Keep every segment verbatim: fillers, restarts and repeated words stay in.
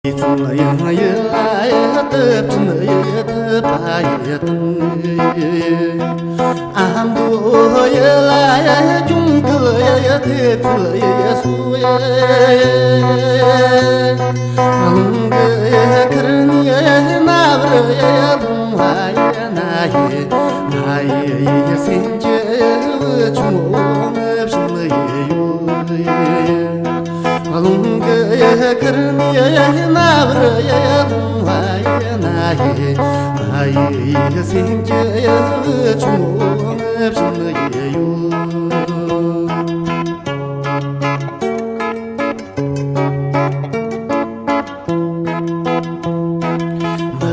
ཙམ་ཡང་ཡི་ལ་ཡི་དུ་ཕྲིན་ཡི་ཐུབ་པ་ཡི་དང་། ཨ་མདོ་ཡི་ལ་ཡི་གྱོང་གུད་ཡི་ཐེབས་ཚུལ་ཡི་སོ་ཡི། རླུང་གི་ཁུར་ནི་ཡི་ན་བར་ཡི་ལུང་བ་ཡི་ན་ཡི། ང་ཡི་སེམས་ཀྱི་བུ་ཆུང་ངུ་བཞིན་ཡོད། རླུང་གི་ཁུར་ནི་ཡི་ན་བར་ཡི་ལུང་བ་ཡི་ན་ཡི། ང་ཡི་སེམས་ཀྱི་བུ་ཆུང་ངུ་བཞིན་ཡོད། མི་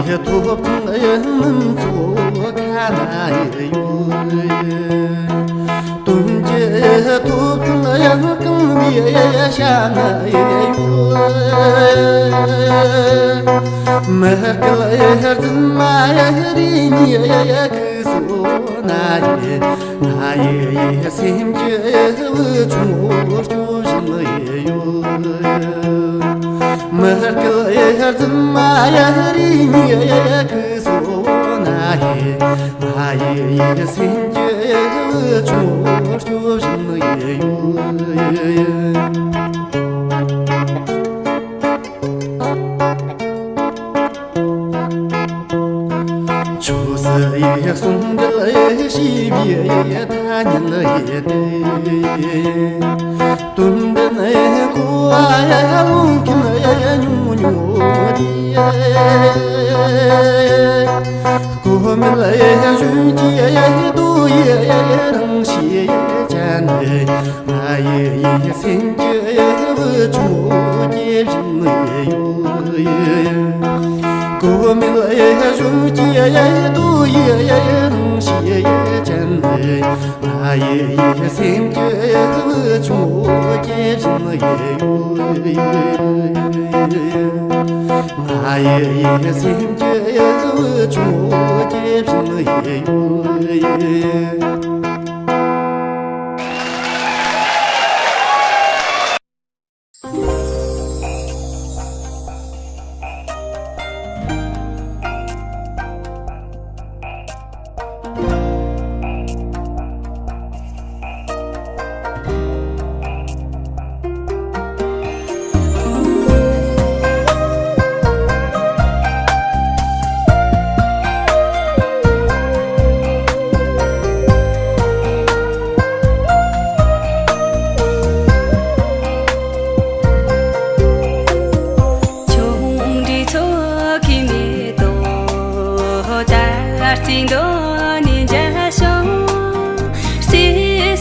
ཡི་ཐོབ་ཐང་ཡིན་མིན་ཚོ་ཁ་ན་ཡོད། དོན་གྱི་ཐོབ་ཐང་ཡང་གང་ནས་བཤད་ན་ཡོད། མི་སྐལ་རྫུན་མ་རེ་གཉིས་ཁུ་སོ་ན་ཡི། ང་ཡི་སེམས་ཀྱི་བུ་ཆུང་སྐྱོ་བཞིན་ཡོད། མི་སྐལ་རྫུན་མ་རེ་གཉིས་ཁུ་སོ་ན་ཡི། ང་ཡི་སེམས་ཀྱི་བུ་ཆུང་སྐྱོ་བཞིན་ཡོད། ཆོས་སྲིད་ཟུང་འབྲེལ་ཞེས་པའི་ཐ་སྙད་ཡོད་དེ། དོན་ལྡན་གོ་བ་ལོངས་མཁན་ཉུང་ཉུང་རེད། གོ་མེད་གཞོན་སྐྱེས་རྡོ་ཡི་རང་ཤེས་ཅན། ང་ཡི་སེམས་ཀྱི་བུ་ཆུང་སྐྱེ་བཞིན་ཡོད། གོ་མེད་གཞོན་སྐྱེས་རྡོ་ཡི་རང་ཤེས་ཅན། ང་ཡི་སེམས་ཀྱི་བུ་ཆུང་སྐྱེ་བཞིན་ཡོད། ང་ཡི་སེམས་ཀྱི་བུ་ཆུང་སྐྱེ་བཞིན་ཡོད། ཆུང་འདྲིས་ཚོགས་ཀྱི་མེ་ཏོག་ད་རྩི་འདོད་ནི་འཇའ་ཤོག་རྩི་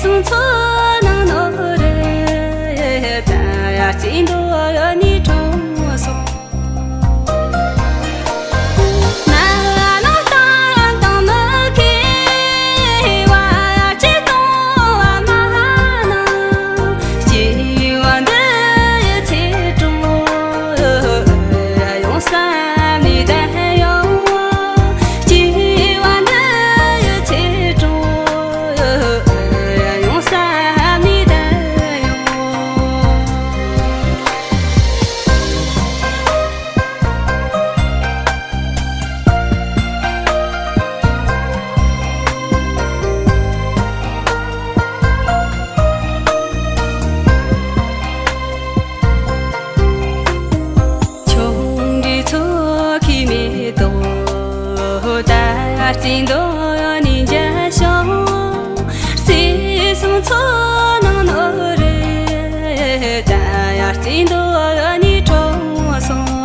སྲུང་ཚོགས་ནང་ནོར་རེ་ད་རྩི་འདོད་ནི་གྲོང་སོགས། ཆུང་འདྲིས་ཚོགས་ཀྱི་མེ་ཏོག་ད་རྩི་འདོད་ནི་འཇའ་ཤོག་རྩི་སྲུང་ཚོགས་ནང་ནོར་རེ་ད་རྩི་འདོད་ནི་གྲོང་སོགས།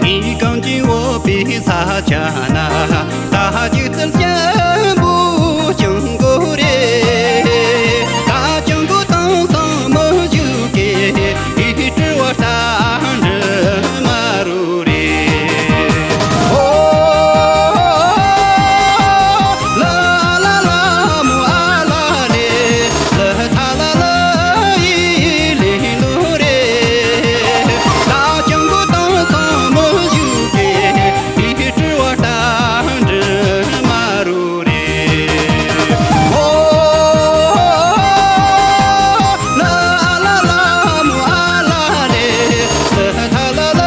ཨི་གངས་ཅན་འོད་པའི་ས་ཆ་ན། ད་ཅི་ཚུལ་ཅན་པོ་སྤྱང་ཀི་རེད། ད་སྤྱང་ཀི་དེང་སང་མི་བཞུགས་ཀི། ཨི་སྤྲུལ་བ་རྟ་དྲེལ་མ་རུ་རེད། ཨོ། ལ་ལ་ལ་མོ་ཨ་ལ་ལེ། ལ་ཐ་ལ་ལ་ཡི་ལི་ལུ་རེ། ད་སྤྱང་ཀི་དེང་སང་མི་བཞུགས་ཀི། ཨི་སྤྲུལ་བ་རྟ་དྲེལ་མ་རུ་རེ། ཨོ། ལ་ལ་ལ་མོ་ཨ་ལ་ལེ། ལ་ཐ་ལ་ལ་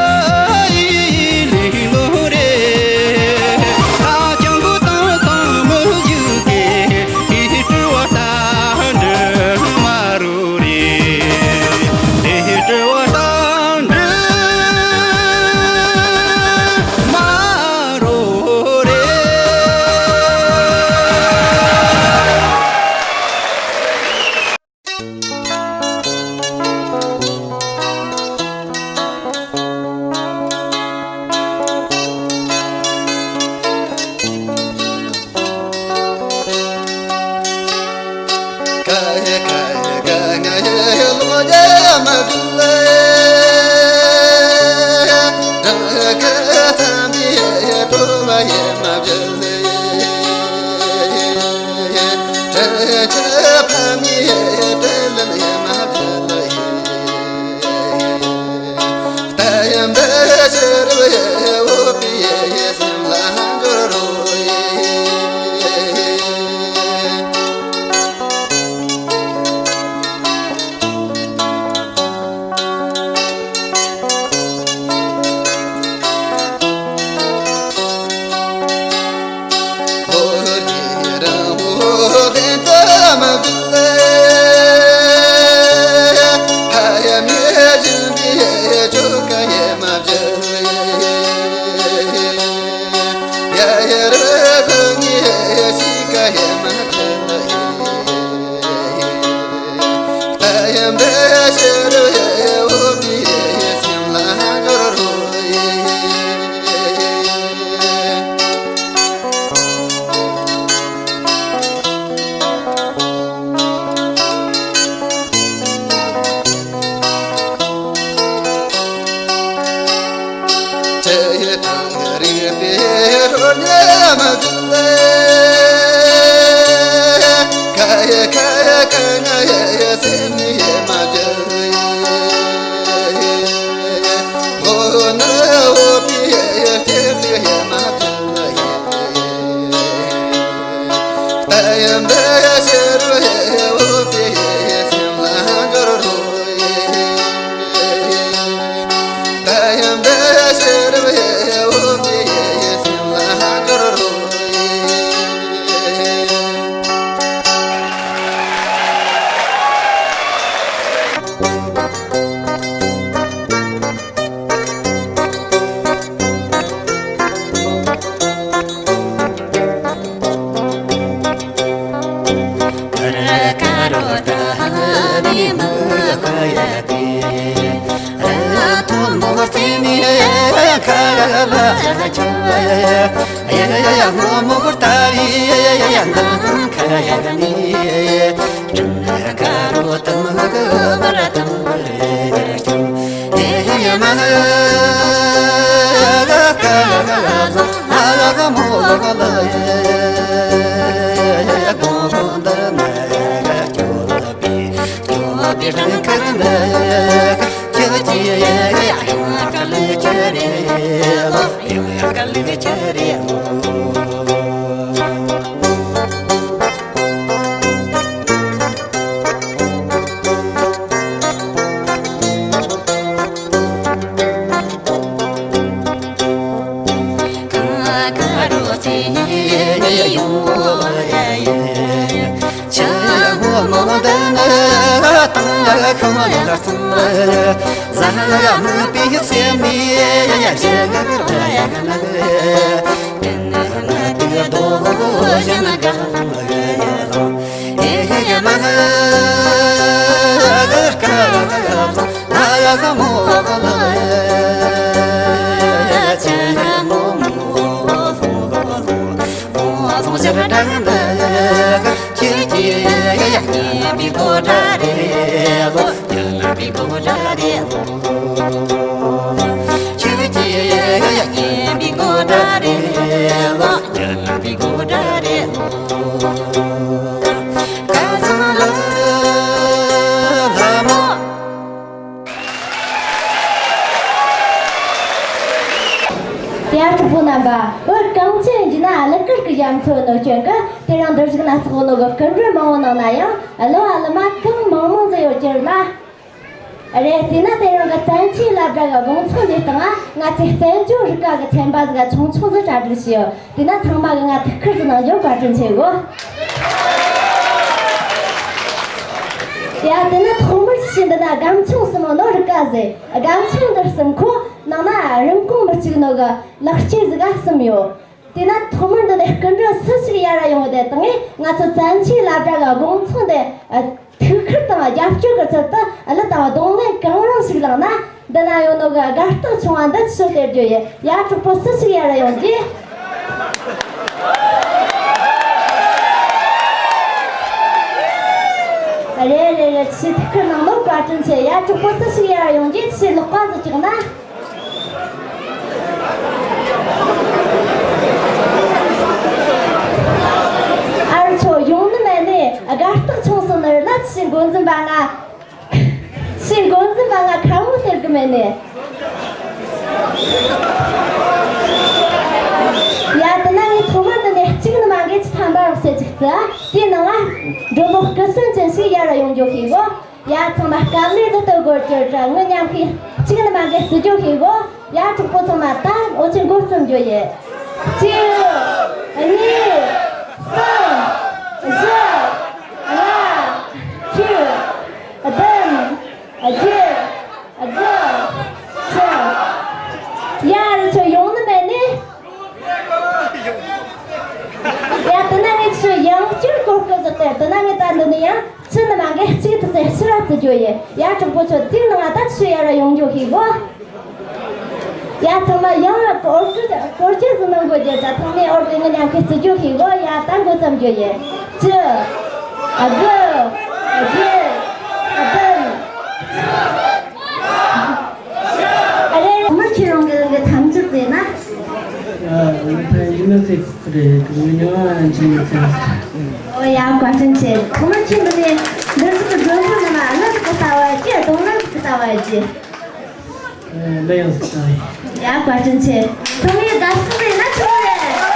ཡི་ལི་ལུ་རེ། ད་སྤྱང་ཀི་དེང་སང་མི་བཞུགས་ཀི། ཨི་སྤྲུལ་བ་རྟ་དྲེལ་མ་རུ་རེད། ཨི་སྤྲུལ་བ་རྟ་དྲེལ་མ་རུ་རེད། དེ་ཡང་གྲོགས་པོ་རྣམ་པ། བོད་གངས་ཅན་ཡིན་རྒྱུ་ན་གླུ་གར་གྱི་རྒྱ་མཚོ་ནོ་སྐྱོན་གི། དེ་རིང་འདིར་བཞུགས་ན་ཚོགས་ནོ་གི་སྐུ་མགྲོན་མང་བོ་ནང་ན་ཡང་གླུ་བ་གླུ་མ་གང་མང་མང་ཟིག་ཡོད་རྒྱུ་ན། རེད། དེས་ན་དེ་རིང་གི་བཙན་བྱོལ་སློབ་གྲྭ་གི་དགོང་ཚོགས་འདིའི་སྟེང་ང་ཚོས་བཙན་བྱོལ་རིག་པ་གི་ཚན་པ་ཟིག་ཆུང་ཆུང་ཟིག་གྲ་སྒྲིག་བྱས་ཡོད། དེས་ན་ཚང་མ་གི་ང་ཐུགས་ཁུར་ཟིག་གནང་རྒྱུ་བཀའ་དྲིན་ཆེ་གོ། ཡ། དེ་ན་ཐོག་མར་ཅི་ཞིག་འདི་ན་སྒམ་ཆུང་གསུམ་ནོ་རིག་ག་ཟེར། སྒམ་ཆུང་འདི་གསུམ་ཁོ་ནང་ན་རིན་གོང་མི་གཅིག་ནོ་གི་ལག་ཁྱེར་ཟིག་ག་གསུམ་ཡོད། དེས་ན་ཐོག་མར་འདི་ནས་སྐུ་མགྲོན་སུ་ཞིག་ཡར་ར་ཡོང་བ་དེ་དང་ངས་ང་ཚོ་བཙན་བྱོལ་སློབ་གྲྭ་གི་དགོང་ཚོགས་འདི་ཐུགས་ཁུར་དང་རྒྱབ་སྐྱོར་གི་ཚུལ་དུ་གླུ་དང་རྡུང་ལེན་གང་རུང་ཞིག་བླངས་ན། འདི་ན་ཡོད་ནོ་གི་དགའ་རྟགས་ཆུང་བ་འདི་ཆུ་སྟེར་རྒྱུ་ཡིན། ཡ། གྲོགས་པོ་སུ་ཞིག་ཡར་ར་ཡོང་གི། རེད་རེད་རེད། ཆེ་ཐུགས་ཁུར་གནང་ནོ་བཀའ་དྲིན་ཆེ། ཡ། གྲོགས་པོ་སུ་ཞིག་ཡར་ར་ཡོང་གི། ཆེ་ལག་པ་ཟིག་བཅག་ན། ཨ་རོ་ཆོ། ཡོང་ནི་མེད་ནི། དགའ་རྟགས་ཆུང་སོང་ནི་རེད་ན། ཆེ་འགོ་འཛིན་པ་ང་། ཆེ་འགོ་འཛིན་པ་ང་ཁ་མོ་སྟེར་གི་མེད་ནི། ཡ། དེ་ན་ངས་ཐོག་མར་འདི་ནས་གཅིག་ནི་མ་འགལ་གྱི་ཐམ་པ་རོགས་ཟེར་ཅིག་བརྩི། དེའི་ནང་ང་མགྲོན་པོ་སྐུ་གསོན་ཅན་ཞིག་ཡར་ར་ཡོང་རྒྱུ་ཤེས་གོ། ཡ། ཚང་མ་སྐབས་ལས་ཟིག་ཏུ་སྒོར་གྱུར་དྲ་ངུ་མཉམ་ཤེས་གཅིག་ནི་མ་འགལ་བརྩི་རྒྱུ་ཤེས་གོ། ཡ། གྲོགས་པོ་ཚང་མ་ད་འོ་ཆེ་འགོ་རྩོམ་རྒྱུ་ཡིན། གཅིག་གཉིས། གསུམ། བཞི། ལྔ། བཅུ། བདུན། བརྒྱད། དགུ། བཅུ། ཡ། རི་ཆོ་ཡོང་ནི་མེད་ནི། ཡ། དེ་ན་ངས་ཆུ་ཡང་བསྐྱར་གོ་སྐབས་ཟིག་སྟེར། དེ་ན་ངས་ད་འདི་ནས་ཡང་ཆུ་ནི་མ་འགལ་གཅིག་ཏུ་ཟེར་ཕྱིར་ར་བརྩི་རྒྱུ་ཡིན། ཡ། གྲོགས་པོ་ཆོ་དེའི་ནང་ང་ད་ཆུ་ཡར་ར་ཡོང་རྒྱུ་ཤེས་གོ། ཡ། ཚང་མ་ཡང་ལ་སྐོར་སྐྱོད་སྐོར་སྐྱོད་ཟིག་གནང་དགོས་རྒྱུ་ད། ཐོག་མའི་འོར་དེ་ངུ་མཉམ་ཤེས་བརྩི་རྒྱུ་ཤེས་གོ། ཡ། ད་འགོ་བརྩམ་རྒྱུ་ཡིན། བཅུ། དགུ། བརྒྱད། བདུན། ཨ་རེ། མི་ཁྱེད་རང་གི་གི་མཚམས་ཚོད་ཟེར་ན། ཨ། ད་ཡིན་ན་ཟེར་གི་རེད། མི་ཉུང་བ་ཅིག་ཡིན་ཟེར། ཨོ་ཡ། བཀའ་དྲིན་ཆེ། ཐོག་མར་ཁྱེད་འདི་ནས་འདི་ཚོ་གི་མགྲོན་པོ་རྣམས་ལ་གླུ་ཟིག་གི་ལྟ་བ་ཅི། རྡུང་ལེན་ཟིག་གི་ལྟ་བ་ཅི། ཨ། གླུ་ཡང་ཟིག་ལྟ་བ་ཡིན། ཡ། བཀའ་དྲིན་ཆེ། ཐོག་མའི་དགའ་བསུ་ཟིག་ན་ཆོག་རེད།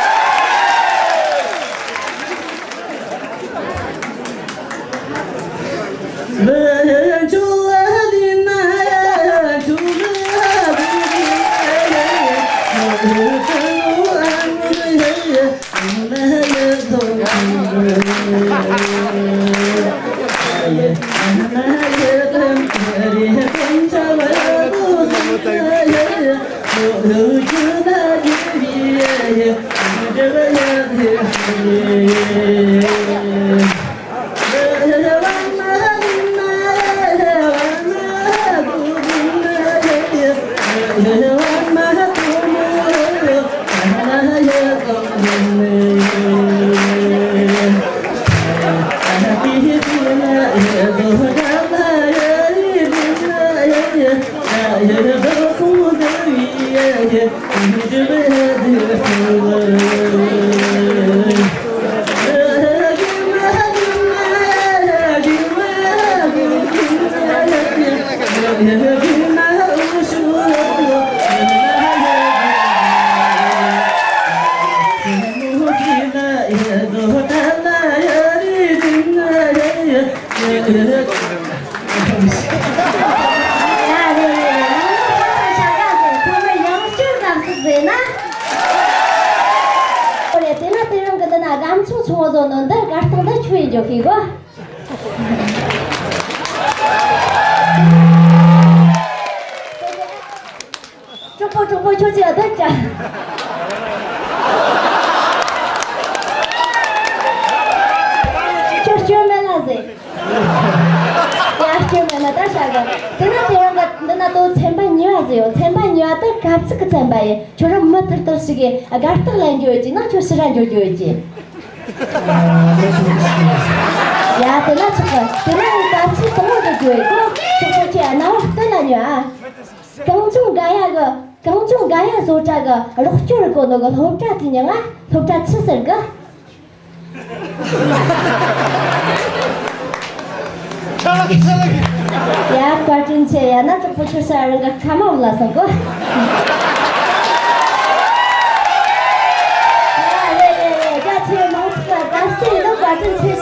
ཡ། རེད་རེད་རེད། ནང་ལོགས་ཁ་ཚང་ཤ་ཀ་ཟེར། ཚང་མ་ཡང་བསྐྱར་དགའ་བསུ་ཟེར་ན། ཨོ་རེད། དེ་ན་དེ་རིང་གི་འདི་ན་སྒམ་ཆུང་ཆུང་བོ་བཟོ་ནོ་འདི་དགའ་རྟགས་འདི་ཁྱོད་ཡིན་རྒྱུ་ཤེས་གོ། གྲོགས་པོ། གྲོགས་པོ། ཁྱོད་ཀྱིས་ཨ་དེ་ཅག་ཁྱོད་སྐྱོན་མེད་ལ་ཟེར། ཡ། སྐྱོན་མེད་ན་ད་ཤ་གི། དེ་ན་དེ་རིང་གི་འདི་ན་དོ་ཚན་པ་གཉིས་པ་ཟེར་ཡོད། ཚན་པ་གཉིས་པ་དེ་གབ་ཚིག་གི་ཚན་པ་ཡིན། ཁྱོད་རང་མུ་མཐུད་དུ་ཞིག་གིས་དགའ་རྟགས་ལེན་རྒྱུ་ཡོད་ཀྱི་ན་ཁྱོད་ཕྱིར་ར་འགྱོ་རྒྱུ་ཡོད་ཀྱི། ཡ། དེ་ན་ཆོག་གི། དེ་ན་ད་ཚིག་དང་པོ་དེ་དགོས་གོ། ཆོག་ཆོག་ཆོག། རྣ་བ་གཏད་ལ་ཉོན་ཨ། གངས་ལྗོངས་དགའ་ཡ་གི། གངས་ལྗོངས་དགའ་ཡ་བཟོ་གྲྭ་གི་རོགས་སྐྱོར་གོ་ནོ་གི་སློབ་གྲྭ་དེ་མྱིང་ང་སློབ་གྲྭ་ཆི་ཟེར་གི། ཡ། བཀའ་དྲིན་ཆེ། ཡ། ན་ཙོག་པོ་ཆུ་ས་རང་གི་ཁ་མ་བུ་ལ་སོང་གོ། ཡ། རེད་རེད་རེད། དགའ་ཆེ། མང་ཚོགས་ལ་དགའ་བསུ་ཡིན་ནོ། བཀའ་དྲིན་ཆེ།